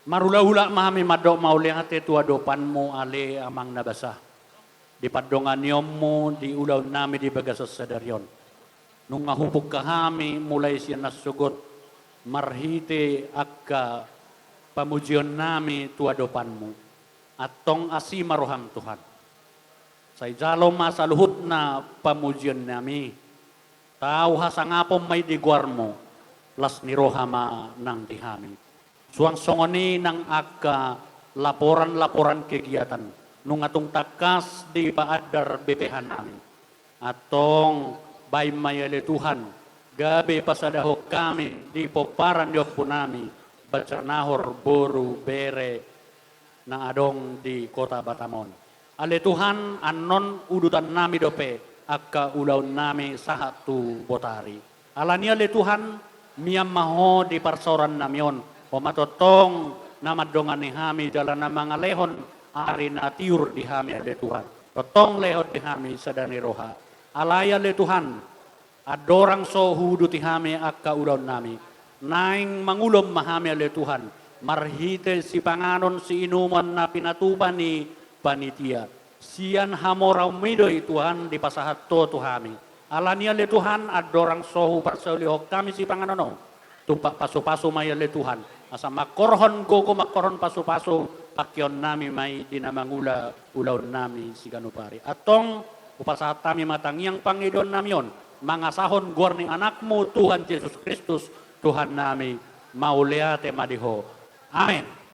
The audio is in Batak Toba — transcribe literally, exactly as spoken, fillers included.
Marhulahula ma hami mandok mauliate tu adopanmu ale Amang na basa, di pandonganionmu di ulaonnami di bagasan sadari on. Nunga hupungka hami mulai sian nasogot marhite angka pamujionnami tu adopanmu. Antong asi ma roham Tuhan. Sai jalo ma saluhutna pamujionnami. Tau hasangapon ma i di goarmu, las ni roha ma nang di hami. Suang songon i nang angka laporan-laporan kegiatan, nunga tung tangkas dipaandar B P H nami. Antong baen ma i ale Tuhan, gabe pasadahon hami di pomparan ni ompunami, Banjar Nahor boru bere na adong di kota Batam on. Ale Tuhan, annon udutannami dope angka ulaonnami sahat tu botari. Alani ale Tuhan, mian ma Ho di parsaorannami on, Ho ma tongtong na mandongani hami jala na mangalehon ari na tiur di hami ale Tuhan. Tongtong lehon di hami sada ni roha. Alai ale Tuhan, andorang so huuduti hami angka ulaonnami, naeng mangulon ma hami ale Tuhan, marhite sipanganon siinumon na pinatupa ni panitia, sian hamoraonmi do i Tuhan dipasahat Ho tu hami. Alani ale Tuhan, andorang so huparsaulihon hami sipanganon on, tumpak pasupasu ma i ale Tuhan, asa mangkorhon gogo, mangkorhon pasupasu, pangkeonnami ma i di na mangula ulaonnami siganup ari. Antong hupasahat hami ma tangiang pangidoannami on, mangasahon goar ni Anakmu Tuhan Jesus Kristus, Tuhannami. Mauliate ma di Ho. Amen.